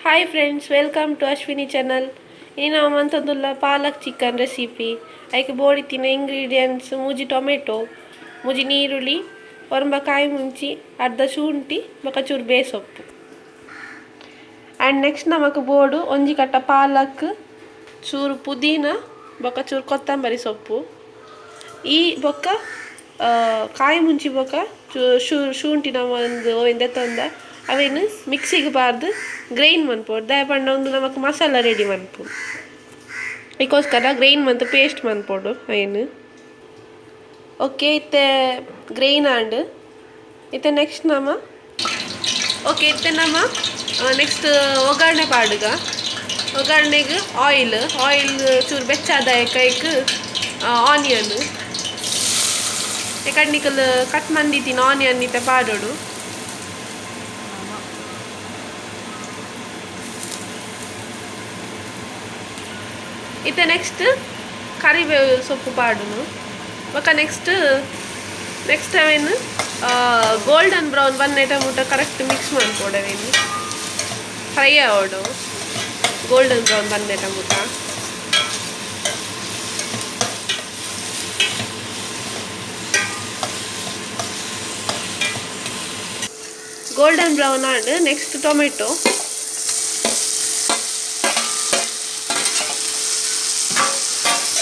Hi friends, welcome to Ashwini channel. ಇನಿ ನಾವು ಮಂತೊಂದುಲ್ಲ ಪಾಲಕ್ chicken recipe. ಐಕ್ ಬೋಡಿತ್ತಿನ ಇಂಗ್ರೀಡಿಯೆಂಟ್ಸ್ ಮೂಜಿ ಟೊಮೆಟೊ, ಮೂಜಿ ನೀರುಳ್ಳಿ, ಒರಂಬ ಕಾಯಿ ಮುಂಚಿ, ಅರ್ಧ ಶುಂಠಿ, ಬೊಕ ಚೂರು ಬೇಸೊಪ್ಪು. ಆ್ಯಂಡ್ ನೆಕ್ಸ್ಟ್ ನಮಕ್ ಬೋಡು ಒಂಜಿ ಕಟ್ಟ ಪಾಲಕ್, ಚೂರು ಪುದೀನ, ಬೊಕ ಚೂರು ಕೊತ್ತಂಬರಿ ಸೊಪ್ಪು. ಈ ಬೊಕ್ಕ ಕಾಯಿ ಮುಂಚಿ ಬೊಕ ಶುಂಠಿ ನಮ್ಮ ಒಂದು ದೆತ್ತೊಂದ ಅವೇನು ಮಿಕ್ಸಿಗೆ ಬಾರ್ದು ಗ್ರೈಂಡ್ ಮನ್ಪೊಡು. ದಾಯೆ ಪಂಡ ಒಂದು ನಮಕ್ ಮಸಾಲ ರೆಡಿ ಮನ್ಪು. ಅದಕ್ಕೋಸ್ಕರ ಗ್ರೈಂಡ್ ಮಂತ್ ಪೇಸ್ಟ್ ಮನ್ಪೊಡು ಅಯಿನ್. ಓಕೆ, ಇತ್ತೆ ಗ್ರೈನ್ ಆಂಡ್. ಇತ್ತೆ ನೆಕ್ಸ್ಟ್ ನಮ ಓಕೆ ಇತ್ತೆ ನಮ ನೆಕ್ಸ್ಟ್ ಒಗ್ಗರಣೆ ಪಾಡುಗ. ಒಗ್ಗರಣೆಗೆ ಆಯಿಲ್ ಆಯಿಲ್ ಚೂರು ಬೆಚ್ಚಾದ ಕೈಕ್ ಆನಿಯನ್ ಎಕಡ್ನಿಕಲ್ ಕಟ್ ಮಂದಿತ್ತಿನ ಆನಿಯನ್ ಇತ್ತೆ ಪಾಡೋಡು. ಇತ್ತೆ ನೆಕ್ಸ್ಟ್ ಕರಿಬೇವು ಸೊಪ್ಪು ಪಾಡುನು. ಬೊಕ ನೆಕ್ಸ್ಟ್ ನೆಕ್ಸ್ಟ್ ಅವೇನು ಗೋಲ್ಡನ್ ಬ್ರೌನ್ ಬನ್ನೇಟ ಮುಟ್ಟ ಕರೆಕ್ಟ್ ಮಿಕ್ಸ್ ಮನ್ಪೊಡು. ಅವೇನು ಫ್ರೈ ಆವೊಡು ಗೋಲ್ಡನ್ ಬ್ರೌನ್ ಬನ್ನೇಟ ಮುಟ್ಟ. ಗೋಲ್ಡನ್ ಬ್ರೌನ್ ಆಂಡ್ ನೆಕ್ಸ್ಟ್ ಟೊಮೆಟೊ.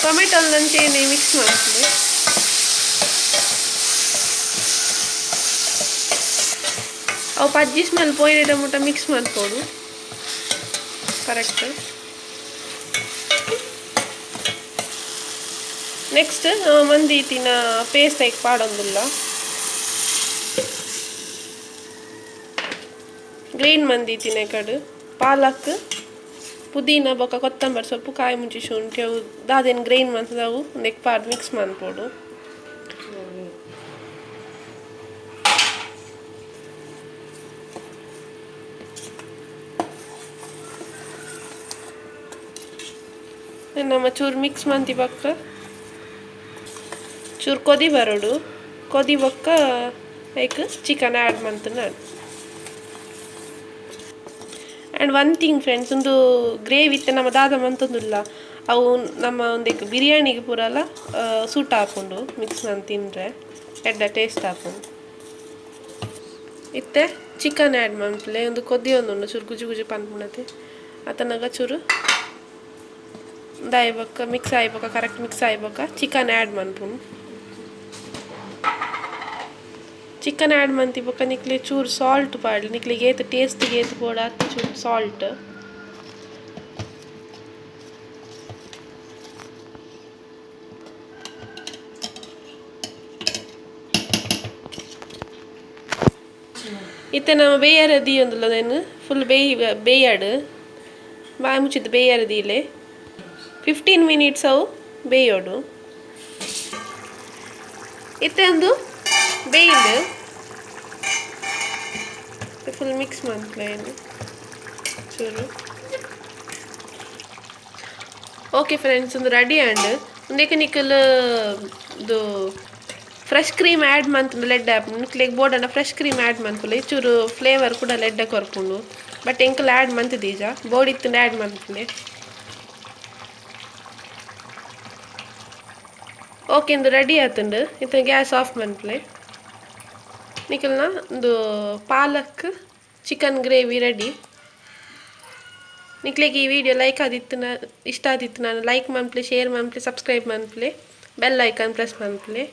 ಟೊಮೆಟೊ ನಂಚೆನೆ ಮಿಕ್ಸ್ ಮನ್ಪುಲೆ. ಅವು ಪಜ್ಜಿ ಸ್ಮೆಲ್ ಪೋಯಿನೆಟ ಮುಟ್ಟ ಮಿಕ್ಸ್ ಮನ್ಪೊಡು ಕರೆಕ್ಟ್. ನೆಕ್ಸ್ಟ್ ಮಂದಿತ್ತಿನ ಪೇಸ್ಟ್ ಐಕ್ ಪಾಡೊಂದುಲ್ಲ. ಗ್ರೈಂಡ್ ಮಂದಿತ್ತಿನ ಕಡು ಪಾಲಕ್, ಪುದೀನ, ಬೊಕ ಕೊತ್ತಂಬರಿ ಸೊಪ್ಪು, ಕಾಯಿ ಮುಂಚಿ, ಶುಂಠಿ ಅವು ದಾದೇನು ಗ್ರೈಂಡ್ ಮಂತದವು ಉಂದೆಕ್ ಪಾಡ್ದ್ ಮಿಕ್ಸ್ ಮನ್ಪೊಡು. ನಮ್ಮ ಚೂರು ಮಿಕ್ಸ್ ಮಂತಿ ಬೊಕ್ಕ ಚೂರು ಕೊದಿ ಬರೋಡು. ಕೊದಿ ಬೊಕ್ಕ ಐಕ್ ಚಿಕನ್ ಆ್ಯಡ್ ಮಂತುನ. ಆ್ಯಂಡ್ ಒನ್ ಥಿಂಗ್ ಫ್ರೆಂಡ್ಸ್, ಒಂದು ಗ್ರೇವಿ ಇತ್ತೆ ನಮ್ಮ ದಾದ ಮಂತೊಂದುಲ್ಲ ಅವು ನಮ್ಮ ಒಂದೆಕ್ ಬಿರಿಯಾನಿಗೆ ಪೂರಲ ಸೂಟ್ ಆಪುಂಡು. ಮಿಕ್ಸ್ ಮಂತ್ ತಿಂದರೆ ಎಡ್ಡೆ ಟೇಸ್ಟ್ ಆಪುಂಡು. ಇತ್ತೆ ಚಿಕನ್ ಆ್ಯಡ್ ಮನ್ಪುಲೆ. ಒಂದು ಕೊದಿ ಒಂದುಂಡು, ಚೂರು ಗುಜು ಗುಜು ಪನ್ಪುಂಡತೆ ಅತನಗ ಚೂರು ದಾಯಿ ಬೊಕ್ಕ ಮಿಕ್ಸ್ ಆಯಿ ಬೊಕ್ಕ ಕರೆಕ್ಟ್ ಮಿಕ್ಸ್ ಆಯಿ ಬೊಕ್ಕ ಚಿಕನ್ ಆ್ಯಡ್ ಮನ್ಪುನು. ಚಿಕನ್ ಆ್ಯಡ್ ಮಂತಿ ಬೊಕ್ಕ ನಿಕ್ಲೆ ಚೂರು ಸಾಲ್ಟ್ ಪಾಡ್ಲೆ. ನಿಕ್ಲೆಗ್ ಏತ್ ಟೇಸ್ಟಿಗೆ ಏತ್ ಬೋಡ ಅತ್ ಚೂರು ಸಾಲ್ಟ್. ಇತ್ತೆ ನಮ ಬೇಯರ ದೀಯೊಂದುಲ್ಲ then full ಬೇಯ್ ಬೇಯಡ್ ಬಾಯಿ ಮುಚ್ಚಿದ್ದು ಬೇಯರ ದೀಲೆ. 15 ಮಿನಿಟ್ಸ್ ಅವು ಬೇಯೋಡು. ಇತ್ತೆ ಒಂದು ಬೇಯಿಂಡ್ ಫುಲ್ ಮಿಕ್ಸ್ ಮನ್ಪುಲೆ ಚೂರು. ಓಕೆ ಫ್ರೆಂಡ್ಸ್, ಒಂದು ರೆಡಿ ಆಂಡ್. ಉಂದೆಕ್ ನಿಕಲ್ ಇದು ಫ್ರೆಶ್ ಕ್ರೀಮ್ ಆ್ಯಡ್ ಮಂತುಂಡ ಲೆಡ್ ಆಪುಂಡು. ನಿಕ್ಲೆಗ್ ಬೋಡಂಡ ಫ್ರೆಶ್ ಕ್ರೀಮ್ ಆ್ಯಡ್ ಮನ್ಪುಲೆ. ಚೂರು ಫ್ಲೇವರ್ ಕೂಡ ಲೆಡ್ಡ ಕೊರ್ಪುಂಡು. ಬಟ್ ಎಂಕಲ್ ಆ್ಯಡ್ ಮಂತುದೀಜ. ಬೋಡಿತ್ತುಂಡ ಆ್ಯಡ್ ಮನ್ಪುಲೆ. ಓಕೆ, ಇಂದು ರೆಡಿ ಆತುಂಡು. ಇತ್ತೆ ಗ್ಯಾಸ್ ಆಫ್ ಮನ್ಪುಲೆ. ನಿಕಲ್ನ ಒಂದು ಪಾಲಕ್ ಚಿಕನ್ ಗ್ರೇವಿ ರೆಡಿ. ನಿಕ್ಲೆಗ್ ಈ ವಿಡಿಯೋ ಲೈಕ್ ಆದಿತ್ತು ಇಷ್ಟ ಆದಿತ್ತು ನಾನು ಲೈಕ್ ಮನ್ಪುಲೆ, ಶೇರ್ ಮನ್ಪುಲೆ, ಸಬ್ಸ್ಕ್ರೈಬ್ ಮನ್ಪುಲೆ, ಬೆಲ್ ಐಕಾನ್ ಪ್ರೆಸ್ ಮನ್ಪುಲೆ.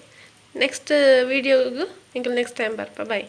ನೆಕ್ಸ್ಟ್ ವಿಡಿಯೋಗು ನಿಕಲ್ ನೆಕ್ಸ್ಟ್ ಟೈಮ್ ಬರ್ಪ. ಬಾಯ್.